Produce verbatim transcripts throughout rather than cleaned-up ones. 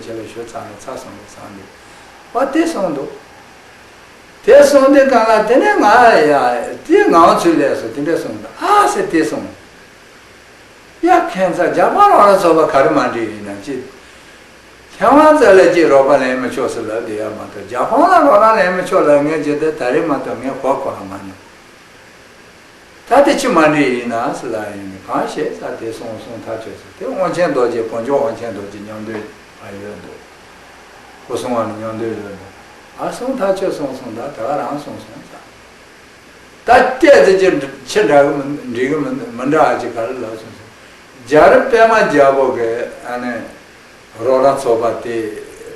ཆེ་ལ་ཞུ་ཚར་ནས་ཚར་སོང་བའི་སང་འདུག་པ་དེ་སོང་འདུག་དེ་སོང་དུས་གང་ལ་དེ་ནས་ང་ཡ་དེ་ངའང་ཚུར་སླེབས་སོང་། དེ་འདྲ་སོང་འདུག་ཨ་ཟེར་དེ་སོང་། ཡ་ཁྱེད་ཚོ་རྒྱ་དཔོན་རོགས་རམ་ཚོགས་པ་ག་རེ་མ་འགྲིག་ཡིན་ན་ཅི། ཐེ་ཝན་ཚོ་ལ་ཅི་རོགས་པ་ལེན་མི་ཆོག་ཟེར་ལབ་བསྡད་ཡ་མ་གཏོགས། རྒྱ་དཔོན་ལ་རོགས་རམ་ལེན་མི་ཆོག་ལབ་མཁན་ཅི་དེ་ད་རེས་མ་གཏོགས་ངས་གོ་གོ་རང་མ་མྱོང་། ད་དེ་ཅི་མ་འགྲིག་ཡིན་ན་ཟེར་ལབ་ཡིན་ནི་གང་ཤེས་ས་དེ་སོང་སོང་ཐག་ཆོད་ཟེར། དེ་དབང་ཆེན་རྡོ་རྗེ་དཀོན་མཆོག་དབང་ཆེན་རྡོ་རྗེ་མཉམ་འདུས་ཨ་ཡོད་འདུག་སྐུ་སྲུང་བ་ནི་མཉམ་འདུས་ཡོད་འདུག་ཨ་སོང་ཐག་ཆོད་སོང་སོང་ད་དེ་ག་རང་སོང་སོང་ས། ད་ལྟས་ཚེ་ཅི་ཆི་འདྲ་གི་མི་འགྲིག་གི་མི་མི་འདྲ་ཨ་ཅི་ག་རེ་ལབ་སོང་སོང་། རྒྱལ་རབས་པད་མ་རྒྱལ་པོ་གི་ཨ་ནི་རོགས་རམ་ཚོགས་པ་དེ་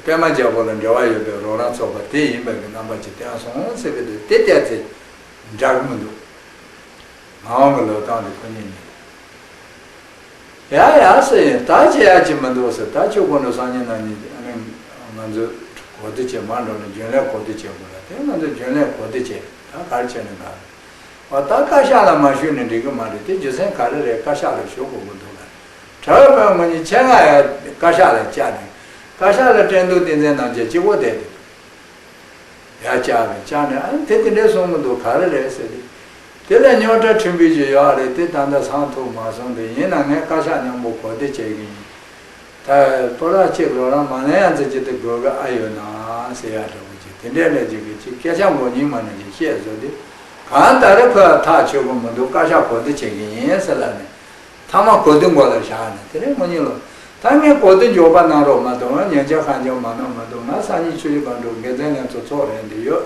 པད་མ་རྒྱལ་པོ་ལ་འབྲེལ་བ་ཡོད་པའི་རོགས་རམ་ཚོགས་པ་དེ་ཡིན་པ་གི་རྣམ་པ་ཅིག་བསྟན་སོང་ཟེར་གི་འདུག་དེ་ལྟས་ཚེ་འདྲ་གི་མི་འདུག་ངག་དབང་གི་ལོ་ཐང་དེ་ཁོ་གཉིས་ཉིད། ཡ་ཡ་ཟེར་ཡིན་ད་ཅི་ཡ་ཅི་མི་འདུག་ཟེར། ད་ཆོས་སྐུ་མདོ་སང་ཉིན་གནངས་ཉིན་ཨ་ནི་ང་ཚོ་གོ་བསྡུར་བྱེད་མ་འགྲོ་ནས་རྒྱུན་ལས་གོ་བསྡུར་བྱེད་དགོས་ལ་དེ་ང་ཚོ་རྒྱུན་ལས་གོ་བསྡུར་བྱེད་ད་ག་རེ་བྱས་ནས་ག་རེ། འོ་ད་བཀའ་ཤག་ལ་མ་ཞུས་ནས་འགྲིག་གི་མ་རེད། དེ་རྒྱུ་མཚན་ག་རེ་རེད། བཀའ་ཤག་ལ་ཞུ་དགོས་ཀྱི་འདུག་ལ། གྲྭ་བའི་དཔོན་ངོ་གཉིས་ཆེད་མངགས་ཡ་བཀའ་ཤག་ལ་བཅར་ནས་བཀའ་ཤག་ལ་ཁྲིན་ཏུའུ་བསྟན་འཛིན་རྣམ་རྒྱལ་གཅིག་པོ་བསྡད་དེ། ཡར་བཅར་བས་བཅར་ནས་ཨ་ནི་དེ་དེ་འདྲས་གསུང་གི་འདུག་ག་རེ་རེད་ཟེར་ཏེ། དེ་ལ་རྙོག་དྲ་ཕྲན་བུ་ཞིག་ཡོད་རེད། དེ་ད་ལྟ་སང་ཐུག་མ་སོང་། དེ་ཡིན་ན་ངས་བཀའ་ཤག་མཉམ་པོ་གོ་བསྡུར་བྱེད་ཀྱི་ཡིན། ད་སྤོ་ལགས་གཅིག་རོགས་རམ་མ་ལེན་ཡ་ཚོ་ཅི་ཏི་དགོས་གི་ཨ་ཡོད་ན་ཟེར་ཡ་འདྲ་བོ་ཅིག་དེ་འདྲས་ལས་ཅིག་གི་ཅིག་སྐད་ཆ་མགོ་རྙིང་མ་ནས་ཅིག་བཤད་བཟོ་དུས་གང་ལྟར་ཁོས་ཐག་ཆོད་གི་མི་འདུག་བཀའ་ཤག་གོ་བསྡུར་བྱེད་ཀྱི་ཡིན་ཟེར་ལབ་ནས་མཐའ་མ་གོ་བསྡུར་མགོ་ལ་བཞག་ནས་དེ་རིང་ངོ་གཉིས་ལོ་ད་ངས་གོ་བསྡུར་མགྱོགས་པ་གནང་རོགས་མ་གཏོང་། ང་ཉན་ཆ་གང་ཅང་མ་གནང་མ་གཏོང་། ང་སང་ཉིན་ཆུ་བཞི་སྒང་དྲུག་འགན་འཛིན་ལྷན་ཚོགས་ཚོགས་རན་དུ་ཡོད།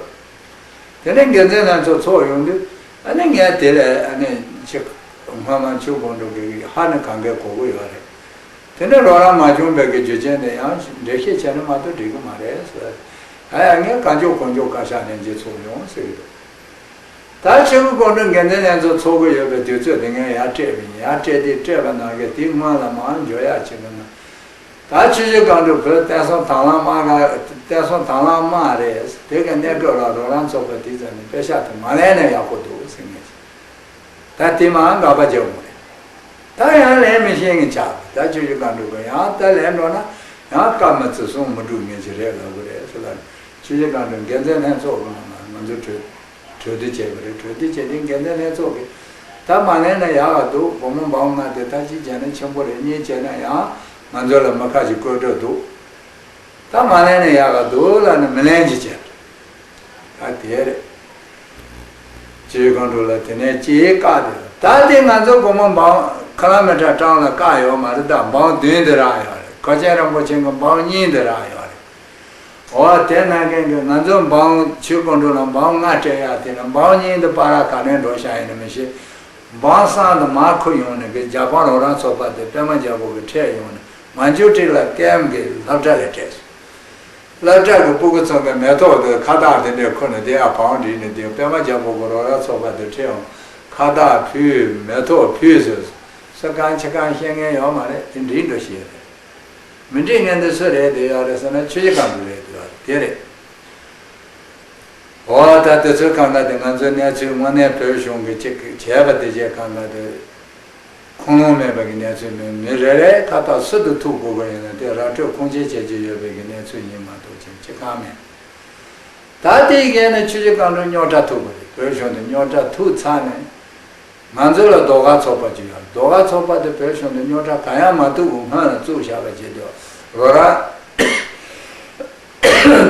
དེ་ནས་འགན་འཛིན་ལྷན་ཚོགས་ཚོགས་ཡོང་དུས་ཨ་ནི་ངས་དེ་ལས་ཨ་ནི་ཅིག་སྔོན་མ་ཆུ་སྒང་དྲུག་གི་ཧ་ནི་གང་གའི་གོ་གི་ཡོད་རེད། དེ་ནས་རོགས་རམ་མ་བྱུང་བའི་གི་རྒྱུ་རྐྱེན་དེ་ཡང་འགྲེལ་བཤད་བྱས་ན་མ་གཏོགས་འགྲིག་གི་མ་རེད་ཟེར། ད་ཡང་ངས་གང་མགྱོགས་གང་མགྱོགས་བཀའ་ཤག་ལྷན་རྒྱས་ཚོགས་ཡོང་ཟེར་གི་འདུག་ད་ཆུ་བཞི་སྒང་དྲུག་འགན་འཛིན་ལྷན་ཚོགས་ཚོགས་གི་ཡོད་པའི་དུས་ཚོད་དེ་ངས་ཡར་སྤྲད་པ་ཡིན། ཡར་སྤྲད་དེ་སྤྲད་པ་ནང་གི་དེའི་སྔོན་ལ་མར་འབྱོར་ཡག་བྱེད་གི་ན། ད་ཆུ་བཞི་སྒང་དྲུག་བོད་བསྟན་སྲུང་དང་བླངས་དམག་ག་བསྟན་སྲུང་དང་བླངས་དམག་རེད། དེ་ག་གནས་སྐབས་ལ་རོགས་རམ་ཚོགས་པ་དེ་ཚོ་ནས་པེ་ཤག་དེ་མ་ལེན་ན་ཡག་པོ་འདུག་ཟེར་ངེས་ཤིང་། ད་དེ་མར་དགག་པ་བརྒྱབ་འོང་རེད། ད་ཡང་ལེན་མི་ཤེས་ངེས་ཆགས། ད་ཆུ་བཞི་སྒང་དྲུག་གི་ཡང་ད་ལེན་འགྲོ་ན་ཡང་སྐབས་མི་བརྩི་སྲུང་མི་སྒྲུབ་ངེས་ཅིག་རེད་ལབ་གི་རེད་ཟེར་ལ། ཆུ་བཞི་སྒང་དྲུག་འགན་འཛིན་ལྷན་ཚོགས་གང་ལ་ང་ཚོ་གྲོས་གྲོས་བསྡུར་བྱས་པ་རེད། གྲོས་བསྡུར་བྱས་ཏེ་འགན་འཛིན་ལྷན་ཚོགས་ཀྱིས་ད་མ་ལེན་ན་ཡག་ག་འདུག་སྒོར་མོ་འབུམ་ལྔ་དེ་ད་གཅིག་བྱས་ན་ཆེན་པོ་རེད། གཉིས་བྱས་ན་ཡང་ང་ཚོ་ལ་མི་ཁ་ཞིག་བསྐོས་འགྲོ་འདུག་ད་མ་ལེན་ན་ཡག་ག་འདུག་ལབ་ནས་མི་ལེན་གྱི་བྱས། ད་དེ་རེད། ཆུ་བཞི་སྒང་དྲུག་ལ་དེ་ནས་ཅིག་བཀག་དེ་ད་དེ་ང་ཚོ་སྒོར་མོ་འབུམ་ཁ་ལ་མི་ཊར་གྲངས་ལ་བཀག་ཡོད་མ་རེད། ད་འབུམ་བདུན་དེ་རག་ཡོད་རེད། མཁན་ཆེན་རིན་པོ་ཆེ་གི་འབུམ་གཉིས་དེ་རག་ཡོད་རེད། འོ་དེ་ན་མཁན་གྱིས་ང་ཚོ་འབུམ་ཆུ་སྒང་དྲུག་ལ་འབུམ་ལྔ་སྤྲད་ཡག་དེ་ནི་འབུམ་གཉིས་འདི་པ་ར་ག་ནས་འགྲོ་ཤག་ཡིན་ནི་མི་ཤེས། འབུམ་གསུམ་དུ་མར་ཁུར་ཡོང་ནས་གི་རྒྱ་དཔོན་རོགས་རམ་ཚོགས་པ་དེ་པད་མ་རྒྱལ་པོ་གིས་ཁྲིད་ཡོང་ནས་མན་ཇུ་ཀྲིག་ལ་ཀེམ་གི་སློབ་གྲྭ་ལ་སྤྲད་སོང་། སློབ་གྲྭ་གི་སྤུ་གུ་ཚོ་གི་མེ་ཏོག་དེ་ཁ་བཏགས་དེ་འདྲས་ཁུར་ནས་དེ་ཡར་བང་བསྒྲིགས་ནས་དེ་པད་མ་རྒྱལ་པོ་གི་རོགས་རམ་ཚོགས་པ་དེ་ཁྲིད་ཡོང་། ཁ་བཏགས་ཕུལ། མེ་ཏོག་ཕུལ་ཟེར། སུ་གང་ཆི་གང་བཤད་མཁན་ཡོད་མ་རེད། དེ་འགྲིག་འགྲོ་ཤེས་རེད། མི་འགྲིག་ངན་དེ་སུ་རེད་དེ་ཡོད་རེད་ཟེར་ན་ཆུ་བཞི་སྒང་དྲུག་རེད་དེ་ཡོད་རེད། དེ་རེད། འོ་ད་དེ་ཚོའི་གང་ག་དེ་ང་ཚོའི་གནས་ཚུལ་དངོས་གནས་བོད་གཞུང་གི་ཅིག་བྱས་པ་དེ་བྱས་གང་ག་དེ་ཁུངས་ལུང་མེད་པ་གི་གནས་ཚུལ་མིན། མི་རེ་རེ་ཁ་བཏགས་སུ་དུ་ཐུག་དགོས་པ་ཡིན་ན་དེ་ར་སྤྲོད་ཁུངས་སྐྱེལ་བྱེད་ཀྱི་ཡོད་པའི་གི་གནས་ཚུལ་ཡིན་མ་གཏོགས་ཅིག་ཅི་གང་མེད། ད་དེའི་འགན་ནི་ཆུ་བཞི་སྒང་དྲུག་རྙོག་དྲ་ཐུག་པ་རེད། བོད་གཞུང་དུ་རྙོག་དྲ་ཐུག་ཚར་ནས། ང་ཚོ་ལ་ཟློས་གར་ཚོགས་པ་ཅིག་ཡོད། ཟློས་གར་ཚོགས་པ་དེ་བོད་གཞུང་དུ་རྙོག་དྲ་གང་ཡང་མ་ཐུག་གོང་སྔོན་ལ་བཙུགས་བཞག་པ་བྱས་ཏེ་རོགས་རམ་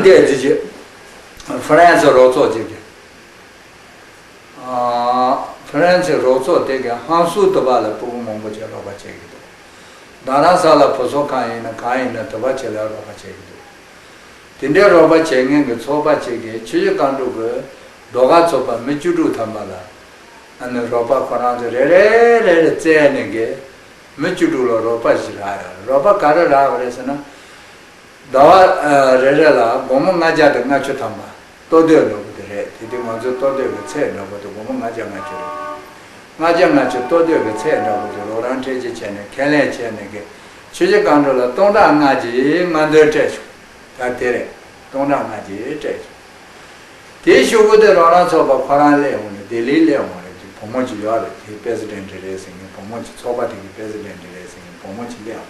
བལྟས་ཙི་ཅི་ཧྥ་རན་སི་རོགས་ཚོགས་ཅིག་གིས་ཧྥ་རན་སི་རོགས་ཚོགས་དེ་གའི་ཧང་སུའུ་དུ་བ་ལ་སྤུ་གུ་མང་པོ་ཅིག་རོགས་པ་བྱེད་ཀྱི་འདུག་རྡ་རམ་ས་ལ་བུ་གསོ་ཁང་ཡིན་ན་གང་ཡིན་ན་དུ་བ་ཅིག་ལ་རོགས་པ་བྱེད་ཀྱི་འདུག་དེ་འདྲའི་རོགས་པ་བྱེད་མཁན་གྱི་ཚོགས་པ་གཅིག་གིས་ཆུ་བཞི་སྒང་དྲུག་གི་ཟློས་གར་ཚོགས་པ་མི་བཅུ་དྲུག་ཐམ་པ་ལ་ཨ་ནི་རོགས་པ་ཁོ་རང་ཚོ་རེ་རེ་རེ་རེ་བཙལ་ནས་གི་མི་བཅུ་དྲུག་ལ་རོགས་པ་ཞིག་རག་ཡོད་རེད། རོགས་པ་ག་རེ་རག་པ་རེད་ཟེར་ན། ཟླ་བ་རེ་རེ་ལ་སྒོར་མོ་ལྔ་བརྒྱ་དང་ལྔ་བཅུ་ཐམ་པ་ལྟོ་སྡོད་འདྲ་པོ་དེ་རེད། དེ་དུས་ང་ཚོའི་ལྟོ་སྡོད་ཀྱི་ཚད་འདྲ་པོ་དེ་སྒོར་མོ་ལྔ་བརྒྱ་ལྔ་བཅུ་རེད། ལྔ་བརྒྱ་ལྔ་བཅུ་ལྟོ་སྡོད་ཀྱི་ཚད་འདྲ་པོ་དེ་རོགས་རམ་འཕྲལ་ཆེ་བྱས་ནས་ཁས་ལེན་བྱས་ནས་གི་ཆུ་བཞི་སྒང་དྲུག་ལ་སྟོང་ཕྲག་ལྔ་གཅིག་མངགས་འདོན་སྤྲད་བྱུང་། ད་དེ་རེད། སྟོང་ཕྲག་ལྔ་གཅིག་སྤྲད་བྱུང་། དེའི་གཞུག་གུ་དེ་རོགས་རམ་ཚོགས་པ་ཁོ་རང་སླེབས་འོང་ནས་ལྡི་ལི་སླེབས་འོང་རེད། དེ་བུ་མོ་གཅིག་ཡོད་རེད། དེ་པེ་སི་ཌེན་ཊི་རེད་ཟེར་མཁན་བུ་མོ་གཅིག་ཚོགས་པ་དེ་གི་པེ་སི་ཌེན་ཊི་རེད་ཟེར་མཁན་བུ་མོ་གཅིག་སླེབས་འོང་།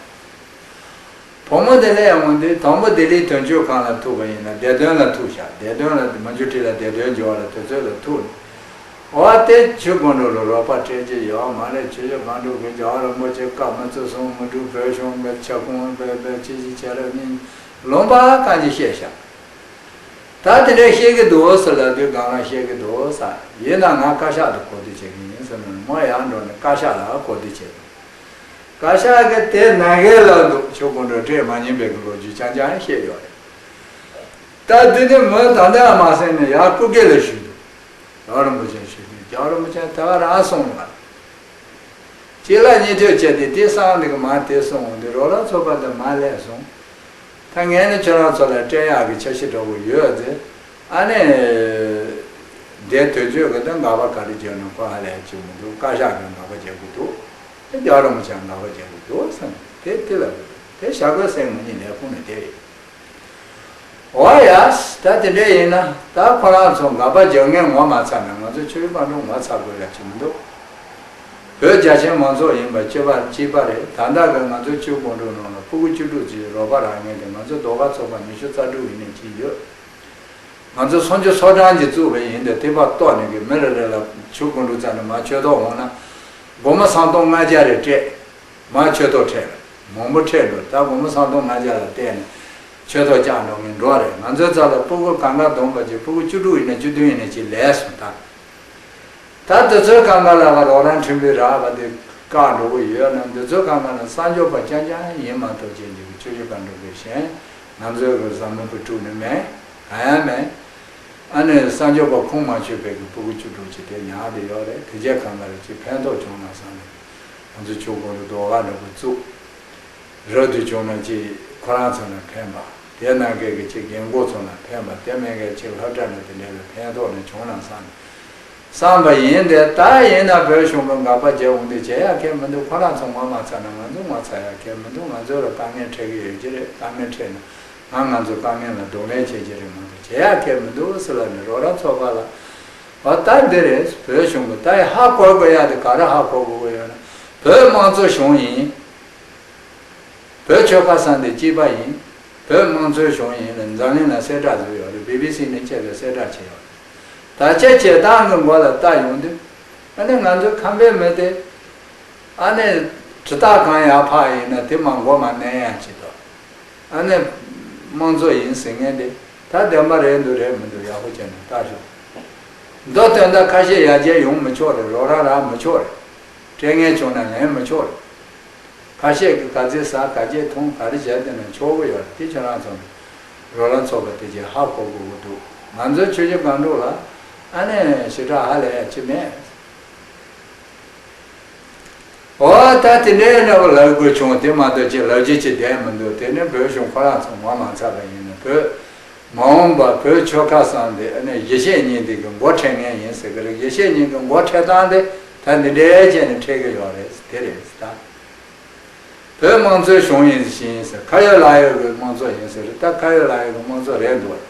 བུ་མོ་དེ་ལས་འོང་དུས་དང་པོ་ལྡི་ལིའི་དོན་གཅོད་ཁང་ལ་ཐུག་པ་ཡིན་ན་བདེ་དོན་ལ་ཐུག་ཤག་བདེ་དོན་ལ་མ་འཇུ་ཁྲི་ལ་བདེ་དོན་འཇོག་ལ་དུས་ཚོད་ལ་ཐུག་ནས། འོ་དེ་ཆོས་སྐུ་མགྲོན་ལ་རོགས་པ་སྤྲད་ཀྱི་ཡོད་མ་རེད། ཆོས་རྗེ་སྒང་དྲུག་གིས་རྒྱལ་བ་རིན་པོ་ཆེ་བཀའ་མ་བརྩི་སོང་། མི་འགྲུབ། བོད་གཞུང་གི་ཁྱབ་ཁོངས་བོད་བོད་ཅི་ཞིག་བྱས་རབས་གཉིས་ལུང་པ་གང་ཅི་བཤད་ཤག་ད་དེ་འདྲ་བཤད་ཀྱི་འདུག་ཟེར་ལབ་དུས་སྒང་ལ་བཤད་ཀྱི་འདུག་ཟེར། ཡིན་ན་ང་བཀའ་ཤག་ཏུ་གོ་བསྡུར་བྱེད་ཀྱི་ཡིན་ཟེར་ནས་མོ་ཡར་འགྲོ་ནས་བཀའ་ཤག་ལ་གོ་བསྡུར་བྱས་འདུག་བཀའ་ཤག་གིས་དེ་ནང་གི་ལབ་འདུག་ཆོས་སྐུ་མགྲོན་སྤྲད་མ་ཉན་པའི་གི་ལོ་རྒྱུས་རྐྱང་རྐྱང་བཤད་ཡོད་རེད། ད་དེ་ནས་མོས་ད་ལྟ་མ་གསན་ནས་ཡར་སྐུ་སྒེར་ལ་ཞུས་འདུག་རྒྱལ་བ་རིན་པོ་ཆེ་ཞུས་དུས་རྒྱལ་བ་རིན་པོ་ཆེ་དེ་ག་རང་སོང་བ། གཅིག་ལ་གཉིས་ཐོས་བྱས་ཏེ་དེ་སང་དེ་གི་མ་དེ་སོང་འོང་དེ་རོགས་རམ་ཚོགས་པ་དེ་མ་ལས་སོང་། ད་ངས་ནི་ཁྱོད་རང་ཚོ་ལ་སྤྲད་ཡག་གི་འཆར་གཞི་འདྲ་བོ་ཡོད་ཟེར། ཨ་ནི། དེ་དུས་ཚོད་ཀྱི་དེ་འགག་པ་ག་རེ་བྱས་ནས་ཁོ་ཧ་ལས་ཀྱི་མི་འདུག་བཀའ་ཤག་གིས་འགག་པ་བྱེད་དགོས་འདུག་དེ་རྒྱལ་བ་རིན་པོ་ཆེ་འགག་པ་བྱེད་དགོས་འདུག་བསམ་དེ་དེ་ལ་དེ་བྱ་དགོས་སེམས་ངོ་གཉིས་ལས་ཁུངས་ནས་དེ་རེད། འོ་ཡ། ད་དེ་འདྲ་ཡིན་ན་ད་ཁོ་རང་ཚོ་འགག་པ་རྒྱག་མཁན་ངོ་མ་ཚ་ན་ང་ཚོ་ཆོས་རིག་པ་འགྲོ་ངོ་ཚ་དགོས་ལ་ཅི་མི་འདུག་བོད་རྒྱ་ཆེན་མང་ཚོགས་ཡིན་པ་གཅིག་པ་གཅིག་པ་རེད། ད་ལྟ་གི་ང་ཚོ་ཆོས་སྐུ་མགྲོན་ནང་ལ་ཕྲུ་གུ་བཅུ་དྲུག་ཅིག་རོགས་པ་རག་མཁན་དེ་ང་ཚོ་ཟློས་གར་ཚོགས་པ་ཉི་ཤུ་རྩ་དྲུག་ཡིན་ནས་ཅིག་ཡོད། ང་ཚོ་སུམ་ཅུ་སོ་གྲངས་ཀྱིས་བཙུགས་པ་ཡིན་ཏེ་དེ་བར་གཏོགས་ནས་གི་མི་རེ་རེ་ལ་ཆོས་སྐུ་མགྲོན་རྩ་ནས་མ་ཆོས་ཐོག་འོང་ན་སྒོར་མོ་སུམ་སྟོང་ལྔ་བརྒྱ་རེ་སྤྲད། མ་ཆོས་ཐོག་ཁྲལ་མང་པོ་ཁྲལ་འགྲོ། ད་སྒོར་མོ་སུམ་སྟོང་ལྔ་བརྒྱ་ལ་བལྟས་ནས་ཆོས་ཐོག་བཅག་འགྲོ་མཁན་འགྲོ་རེད། ང་ཚོའི་རྩ་ལ་ཕྲུ་གུ་གང་ག་བསྡོམས་པ་ཅིག་ཕྲུ་གུ་བཅུ་དྲུག་ཡིན་ན་བཅུ་བདུན་ཡིན་ན་ཅིག་ལས་སོང་ད། ད་དེ་ཚོའི་སྒང་ག་ལ་ལ་རོགས་རམ་ཁྲིམས་དཔོན་རག་པ་དེ་བཀག་འགྲོ་གི་ཡོད་ན་འདི་ཚོའི་སྒང་ག་ལ་གསར་འབྱོར་པ་རྐྱང་རྐྱང་ཡིན་མ་གཏོགས་ཅན་གྱི་ཆོས་རྒྱུད་གང་འགྲོ་དགོས་གཞན་ང་ཚོའི་གི་བཟའ་མི་བུ་ཕྲུག་ནི་མེད། གང་ཡང་མེད། ཨ་ནི་གསར་འབྱོར་པ་ཁུངས་མ་ཆོད་པའི་གི་ཕྲུ་གུ་བཅུ་དྲུག་ཅིག་དེ་ཉར་བསྡད་ཡོད་རེད། དེ་རྗེས་སྒང་ག་ལ་ཅིག་ཕན་ཐོགས་བྱུང་ན་བསམ་ནས་ང་ཚོ་ཆོས་སྐུ་མགྲོན་ཟློས་གར་འདྲ་པོ་བཙུགས། རབ་ཏུ་བྱུང་ན་ཅིག་ཁོ་རང་ཚོ་ལ་ཕན་པ། དེ་ནང་བཞིན་གྱི་ཅིག་རྒན་གོག་ཚོ་ལ་ཕན་པ། དེ་མིན་གྱི་ཅིག་སློབ་གྲྭ་ནས་དེ་འདྲ་ལ་ཕན་ཐོགས་ནས་བྱུང་ན་བསམ། བསམ་པ་ཡིན་ཏེ་ད་ཡིན་ན་བོད་གཞུང་གི་འགག་པ་བྱས་འོང་དུས་བྱེད་ཡག་གལ་མི་འདུག་ཁོ་རང་ཚོ་ངོ་མ་ཚ་ན་ང་ཚོ་ངོ་ཚ་ཡག་གལ་མི་འདུག་ང་ཚོ་ལ་དཀའ་ངལ་འཕྲད་ཀྱི་ཡོད་ཀྱི་རེད། དཀའ་ངལ་འཕྲད་ན་ང་ང་ཚོ་དཀའ་ངལ་ལ་གདོང་ལེན་བྱེད་ཀྱི་རེད་མ་གཏོགས་བྱེད་ཡག་གལ་མི་འདུག་ཟེར་ལབ་ནས་རོགས་རམ་ཚོགས་པ་ལ། འོ་ད་འདི་རེད། བོད་གཞུང་གི་ད་ཡི་ཧ་གོ་དགོས་ཡག་དེ་ག་རེ་ཧ་གོ་དགོས་ཀྱི་ཡོད་ན་བོད་དམངས་གཙོ་གཞུང་ཡིན། བོད་ཆོལ་ཁ་གསུམ་དེ་གཅིག་པ་ཡིན། བོད་དམངས་གཙོའི་གཞུང་ཡིན་ལ་འཛམ་གླིང་ལ་གསལ་བསྒྲགས་བཟོས་ཡོད་རེད། བི་བི་སི་ནས་བཅས་པའི་གསལ་བསྒྲགས་བྱས་ཡོད་རེད། ད་ཆ་བྱེད་སྟངས་ཀྱི་མགོ་ལ་བལྟ་ཡོང་དུས་ཨ་ནི་ང་ཚོའི་ཁམས་པའི་མི་དེ་ཨ་ནི་དྲི་རྟགས་གང་ཡག་ཕག་ཡིན་ན་དེ་མ་མགོ་མ་མནན་ཡག་ཅིག་དང་། ཨ་ནི་དམངས་གཙོ་ཡིན་ཟེར་མཁན་དེ་ད་བདེན་པ་རེད་འདུག་རེད་མི་འདུག་ཡག་པོ་བྱས་ནས་བལྟ་ཤོག་མདོ་དོན་དག་ཁ་ཤས་ཡར་རྒྱས་ཡོང་མི་ཆོག་རེད། རོགས་རམ་རག་མི་ཆོག་རེད། སྤྲད་མཁན་བྱུང་ན་ལེན་མི་ཆོག་རེད། ཁ་ཤས་ཀྱིས་ག་ཚོད་ཟ་ག་ཚོད་འཐུང་ག་རེ་བྱས་དེ་ན་ཆོག་གི་ཡོད་རེད། དེ་ཁྱོད་རང་ཚོ་རོགས་རམ་ཚོགས་པ་དེ་ཅིག་ཧ་གོ་དགོས་ཀྱི་འདུག་ང་ཚོའི་ཆོས་བརྒྱུད་སྒང་དྲུག་ལ་ཨ་ནི་ཞེ་དྲག་ཧ་ལས་ཡ་ཅི་མེད། འོ་ད་དེ་འདྲའི་འདྲ་པོ་ལབ་དགོས་བྱུང་། དེ་མ་གཏོགས་ཅི་ལབ་རྒྱུ་ཅི་བསྡད་མི་འདུག་དེ་ནི་བོད་གཞུང་ཁོ་རང་ཚོ་ངོ་མ་ཚ་བ་ཡིན་ན་བོད་མ་འོངས་པ་བོད་ཆོལ་ཁ་གསུམ་དེ་ཨ་ནི་གཞིས་བྱེས་གཉིས་དེ་གི་མགོ་ཁྲིད་མཁན་ཡིན་ཟེར་གི་རེད། གཞིས་བྱེས་གཉིས་གི་མགོ་ཁྲིད་སྟངས་དེ་ད་འདི་འདྲའི་བྱས་ནས་ཁྲིད་གི་ཡོད་རེད། དེ་རེད་ད། བོད་དམངས་གཙོའི་གཞུང་ཡིན་ཞིང་ཟེར། ཁ་ཡོད་ལག་ཡོད་ཀྱི་དམངས་གཙོ་ཡིན་ཟེར། ད་ཁ་ཡོད་ལག་ཡོད་ཀྱི་དམངས་གཙོ་རེད་འདུག་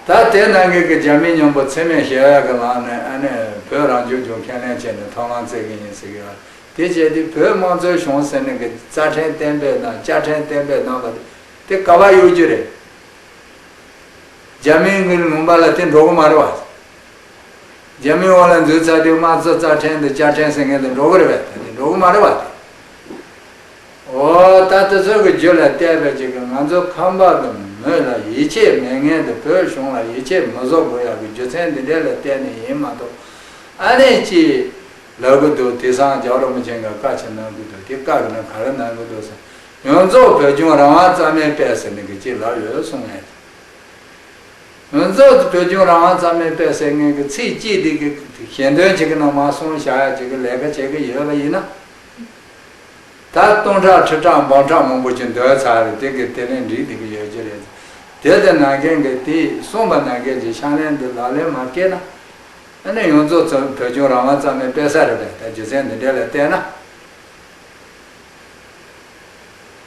ད་དེ་ནང་གི་གི་རྒྱ་མི་མཉམ་པོ་འཚེ་མེད་ཞི་བའི་གི་ལམ་ནས་ཨ་ནི་བོད་རང་སྐྱོང་ལྗོངས་ཁས་ལེན་བྱས་ནས་ཐོག་ལམ་བཙལ་གི་ཡིན་ཟེར་གི་ཡོད། དེ་བྱས་དུས་བོད་དམངས་གཙོའི་གཞུང་ཟེར་ནས་གི་རྩ་ཁྲིམས་གཏན་འབེབས་དང་བཅའ་ཁྲིམས་གཏན་འབེབས་གནང་བ་དེ་ག་པར་གཡུག་རྒྱུ་རེད། རྒྱ་མིའི་གི་ལུང་པ་ལ་དེ་འགྲོ་གི་མ་རེད་བ། རྒྱ་མིའི་འོག་ལ་འཛུལ་ཚར་དུས་དམངས་གཙོ་རྩ་ཁྲིམས་དང་བཅའ་ཁྲིམས་ཟེར་མཁན་དེ་འགྲོ་གི་རེད་བས། དེ་འགྲོ་གི་མ་རེད་བ། འོ་ད་དེ་ཚོ་གི་རྒྱུ་ལ་བལྟས་པའི་ཅིག་གི་ང་ཚོ་ཁམས་པ་གི་མི་ལ་ཡིད་ཆེས་མེད་མཁན་དེ་བོད་གཞུང་ལ་ཡིད་ཆེས་མི་བཟོ་དགོས་ཡག་གི་རྒྱུ་མཚན་འདི་འདྲ་ལ་བལྟས་ནས་ཡིན་མ་གཏོགས་ཨ་ནི་ཅིག་ལབ་གི་འདུག་དེང་སང་རྒྱལ་བ་རིན་པོ་ཆེ་གིས་བཀའ་ཅིག་གནང་གི་འདུག་དེ་བཀའ་གི་ནང་ག་རེ་གནང་གི་འདུག་ཟེར། ཡོངས་རྫོགས་བོད་ལྗོངས་རང་དབང་རྩ་མེད་སྤེལ་ཟེར་ནས་གི་ཅིག་ལབ་ཡོད་གསུངས་ཡོད། ང་ཚོ་བོད་ལྗོངས་རང་དབང་རྩ་མེད་སྤེལ་ཟེར་མཁན་གྱི་ཚིག་གཅིག་དེ་གི་ཞལ་འདོན་བྱེད་ཀྱི་ནང་མ་སོང་བཞག་ཡ་བྱེད་ཀྱི་ལས་ཀ་བྱེད་ཀྱི་ཡོད་པ་ཡིན་ན། ད་སྟོང་ཕྲག་ཁྲི་ཕྲག་འབུམ་ཕྲག་མང་པོ་ཅིག་འདོན་ཚར་རེད། དེ་གི་དེ་ལན་འགྲིག་བསྡད་ཀྱི་ཡོད་ཀྱི་རེད། དེ་དེ་ནང་མཁན་གྱི་དེ་གསུངས་པ་ནང་མཁན་གྱི་ཕྱག་ལེན་དེ་ལག་ལེན་མ་བཀལ་ན། ཨ་ནི་ཡོངས་རྫོགས་ཚོ་བོད་ལྗོངས་རང་དབང་རྩ་མེད་སྤེལ་ས་རེད་པས། ད་རྒྱུ་མཚན་འདི་འདྲ་ལ་བལྟས་ན།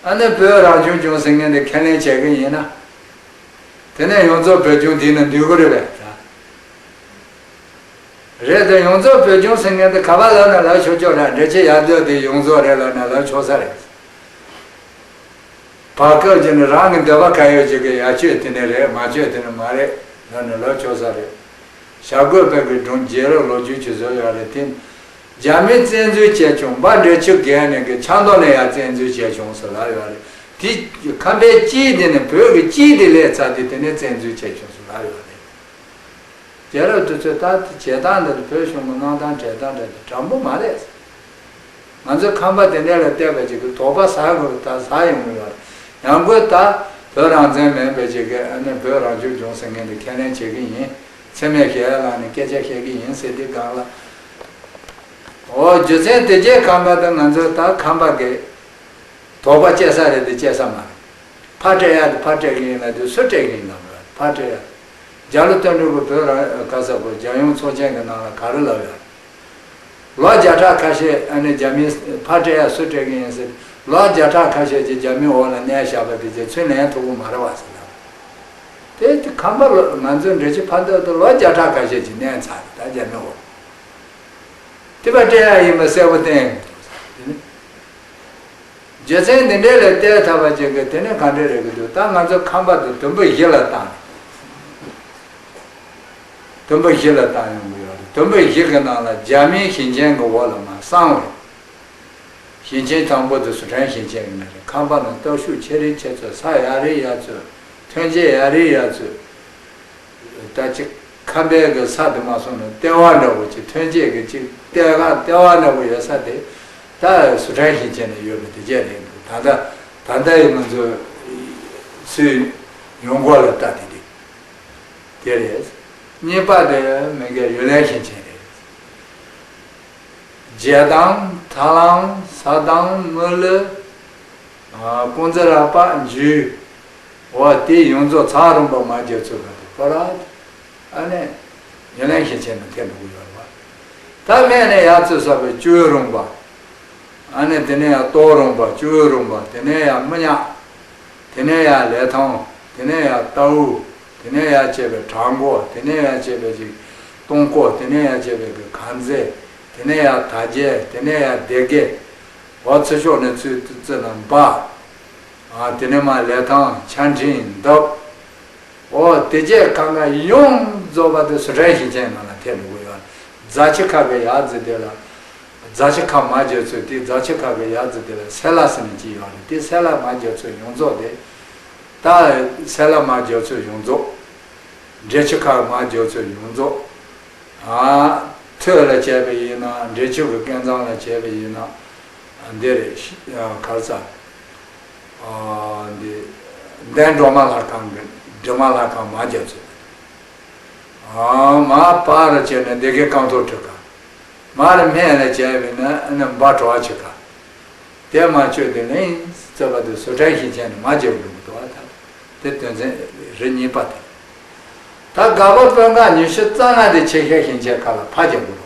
ཨ་ནི་བོད་རང་སྐྱོང་ལྗོངས་ཟེར་མཁན་དེ་ཁས་ལེན་བྱེད་ཀྱི་ཡིན་ན། དེ་ནས་ཡོངས་རྫོགས་བོད་ལྗོངས་འདི་ན་འདུས་དགོས་རེད་པས། རེད་དེ། ཡོངས་རྫོགས་བོད་ལྗོངས་ཟེར་མཁན་དེ་ག་པར་ལབ་ན་ལབ་ཆོག་ཆོག་རེད། འབྲེལ་ཆད་ཡར་ལྡོག་དེ་ཡོངས་རྫོགས་རེད་ལབ་ན་ལབ་ཆོག་ས་རེད། བར་སྐབས་ཀྱི་ནི་རང་གི་འདོད་པ་ག་ཡོད་ཅིག་གི་ཡར་ཆོད་དེ་ནི་རེད། མར་ཆོད་དེ་ནི་མ་རེད་ལབ་ནི་ལབ་ཆོག་ས་རེད། བྱ་རྒོད་པའི་གི་སྒྲུང་རྗེ་རབས་ལོ་རྒྱུས་ཀྱི་བཟོ་ཡོད་རེད་དེ། རྒྱ་མིས་བཙན་འཛུལ་བྱས་བྱུང་། འབའ་འབྲས་ཆུ་བརྒལ་ནས་གི་ཆབ་མདོ་ནས་ཡར་བཙན་འཛུལ་བྱས་བྱུང་ཟེར་ལབ་ཡོད་རེད། དེ་ཁམས་པའི་དཀྱིལ་དེ་ནི་བོད་ཀྱི་དཀྱིལ་དེ་སླེབས་ཚར་དུས་དེ་ནས་བཙན་འཛུལ་བྱས་བྱུང་ཟེར་ལབ་ཡོད་རེད། རྒྱལ་རབས་དུས་ཚོད་ལྟར་དེ་བྱེད་སྟངས་འདི་བོད་གཞུང་གི་གནང་སྟངས་བྱེད་སྟངས་འདྲ་དེ་དྲང་པོ་མ་རེད། ང་ཚོའི་ཁམས་པ་དེ་འདྲ་ལ་བལྟས་པ་ཅིག་གི་དོགས་པ་ཟ་དགོས་ད་ཟ་ཡོང་གི་ཡོད་རེད། ཡང་སྒོས་ད་བོད་རང་བཙན་མིན་པ་ཅིག་གི་ཨ་ནི་བོད་རང་སྐྱོང་ལྗོངས་ཟེར་མཁན་དེ་ཁས་ལེན་བྱེད་ཀྱི་ཡིན། འཚེ་མེད་ཞི་བའི་ལམ་ནས་སྐད་ཆ་བཤད་ཀྱི་ཡིན་ཟེར་དུས་སྒང་ལ། འོ་རྒྱུ་མཚན་དེ་རྗེས་ཁམས་པ་དང་ང་ཚོ་ད་ཁམས་པ་གི་དོགས་པ་སྐྱེ་ས་རེད་དེ་སྐྱེ་ས་མ་རེད། ཕར་སྤྲད་ཡ་དེ་ཕར་སྤྲད་ཀྱི་ཡིན་ལབ་དུས་སུ་སྤྲད་ཀྱི་ཡིན་ལབ་རེད། ཕར་སྤྲད་ཡ། རྒྱ་ལོ་དོན་གྲུབ་ཀྱིས་བོད་རང་ག་ས་བོད་རྒྱལ་ཡོངས་ཚོགས་ཆེན་གྱི་ནང་ལ་ག་རེ་ལབ་ཡོད། ལོ་བརྒྱ་ཕྲག་ཁ་ཤས་ཨ་ནི་རྒྱ་མིས་ཕར་སྤྲད་ཡ་སུ་སྤྲད་ཀྱི་ཡིན་ཟེར། ལོ་བརྒྱ་ཕྲག་ཁ་ཤས་ཀྱི་རྒྱ་མིའི་འོག་ལ་གནས་བཞག་པ་དེ་རྗེས་ཚུར་ལེན་ཐུབ་ཀྱི་མ་རེད་བ་ཟེར་ལབ། དེ་ཁམས་པ་ལོ་ང་ཚོའི་འབྲེལ་ཆད་ཕར་འདོད་དུ་ལོ་བརྒྱ་ཕྲག་ཁ་ཤས་ཀྱི་གནས་ཚར་ད་རྒྱ་མིའི་འོག་དེ་པར་སྤྲད་ཡ་ཡིན་པ་གསལ་པོ་བསྟན། རྒྱུ་མཚན་འདི་འདྲའི་ལ་བལྟས་ཐུབ་པ་ཅིག་གི་དེ་ནས་ག་འདྲ་རེད་གི་འདུག་ད་ང་ཚོ་ཁམས་པ་དེ་དུམ་བུ་བཞི་ལ་བཏང་། དུམ་བུ་བཞི་ལ་བཏང་ཡོང་གི་ཡོད་རེད། དུམ་བུ་བཞི་གི་ནང་ལ་རྒྱ་མིའི་ཞིང་ཆེན་གི་འོག་ལ་མར་གསང་བ་རེད། ཞིང་ཆེན་དང་པོ་དེ་སི་ཁྲོན་ཞིང་ཆེན་གི་ནང་རེད། ཁམས་པ་ནི་སྟོབས་ཤུགས་ཆེ་རིགས་ཆེ་ཚོད་ས་ཡག་རིགས་ཡག་ཚོད་ཐོན་སྐྱེད་ཡག་རིགས་ཡག་ཚོད། ད་ཅིག་ཁམས་པའི་གི་ས་དེ་མ་སོང་ན་ལྟེ་བ་འདྲ་བོ་ཅིག་ཐོན་སྐྱེད་གི་ཅིག་ལྟེ་བ་ལྟེ་བ་འདྲ་བོ་ཡོད་ས་དེ་ད་སི་ཁྲོན་ཞིང་ཆེན་ནས་ཡོད་པ་དེ་བྱས་རེད་འདུག་ད་ལྟ་ད་ལྟ་ཡི་ང་ཚོ་སུས་ཡོང་སྒོ་ལ་ལྟ་དེ་དེ་དེ་རེད། གཉིས་པ་དེ་མི་གའི་ཡུན་ནན་ཞིང་ཆེན་རེད། རྗེ་དང་ཐ་ལང་ས་དང་མི་ལི། ཀུང་ཙི་ར་པ་འཇུ། འོ་དེ་ཡོངས་རྫོགས་ཚང་རིམ་པ་མ་རྒྱལ་ཚོད་པ་དེ་པོ་ར། ཨ་ནི་ཡུན་ནན་ཞིང་ཆེན་ནང་ཐེབས་འགྲོ་གི་ཡོད་རེད་བ། ད་སྨད་ནས་ཡར་ཚུར་ས་བའི་ཅུའུ་རོང་པ། ཨ་ནི་དེ་ནས་ཡར་ཏོག་རོང་པ་ཅུའུ་རོང་པ་དེ་ནས་ཡར་མི་ཉག་དེ་ནས་ཡར་ལེ་ཐང་། དེ་ནས་ཡར་ཏའུ། དེ་ནས་ཡར་བྱས་པའི་བྲག་མགོ། དེ་ནས་ཡར་བྱས་པའི་ཅིག་སྟོང་སྐོར། དེ་ནས་ཡར་བྱས་པའི་གི་གངས་རྫས། དེ་ནས་ཡར་དར་རྒྱས། དེ་ནས་ཡར་སྡེ་དགེ། འོ་ཚུར་ཕྱོགས་ནས་ཚུར་བཙུད་ན་འབའ། ཨ་དེ་ནས་མར་ལེ་ཐང་ཆ་འཕྲིན་འདབས། འོ་དེ་རྗེས་གང་ག་ཡོངས་རྫོགས་པ་དེ་སི་ཁྲོན་ཞིང་ཆེན་ནང་ལ་ཐེབས་འགྲོ་གི་ཡོད། རྫ་ཆུ་ཁ་གི་ཡར་རྫི་དེ་ལ། རྫ་ཆུ་ཁ་མ་རྒྱལ་ཚོད་དེ་རྫ་ཆུ་ཁ་གི་ཡར་རྫི་དེ་ལ་སེ་ལ་ཟེར་ནས་ཅིག་ཡོད་རེད། དེ་སེ་ལ་མ་རྒྱལ་ཚོད་ཡོངས་རྫོགས་དེ། ད་སེ་ལ་མ་རྒྱལ་ཚོད་ཡོངས་རྫོགས། འབྲས་ཆུ་ཁ་མ་རྒྱལ་ཚོད་ཡོངས་རྫོགས། ཨ་ཐོད་ལ་བྱས་པ་ཡིན་ན་འབྲས་ཆུ་གི་སྐལ་བཟང་ལ་བྱས་པ་ཡིན་ན། འདི་རེད་ཤི་ཨ་གར་ས། ཨ་འདི་གདན་སྒྲོལ་མ་ལྷ་ཁང་གི་སྒྲོལ་མ་ལྷ་ཁང་མ་རྒྱལ་ཚོད། ཨ་མར་བར་བྱས་ན་སྡེ་དགེ་རྐང་ཐོག་ཁྲི་ཁ། མར་སྨད་ལ་བྱས་པ་ཡིན་ན་ཨ་ནི་འབའ་གྲོ་བ་ཆུ་ཁ། དེ་མ་བཅོས་ཏེ་ལན་རྩོད་པ་དེ་སི་ཁྲོན་ཞིང་ཆེན་ནས་མ་བརྗེ་བ་འགྲོ་གི་འདུག་བ། ད་དེ་དོན་ཚན་རེ་གཉིས་པ་དེ། ད་དགའ་པོ་དཔོན་ཁག་ཉི་ཤུ་རྩ་ལྔ་དེ་ཆེ་ཤོས་ཞིང་ཆེན་ཁག་ལ་ཕར་བརྒྱབ་དགོས་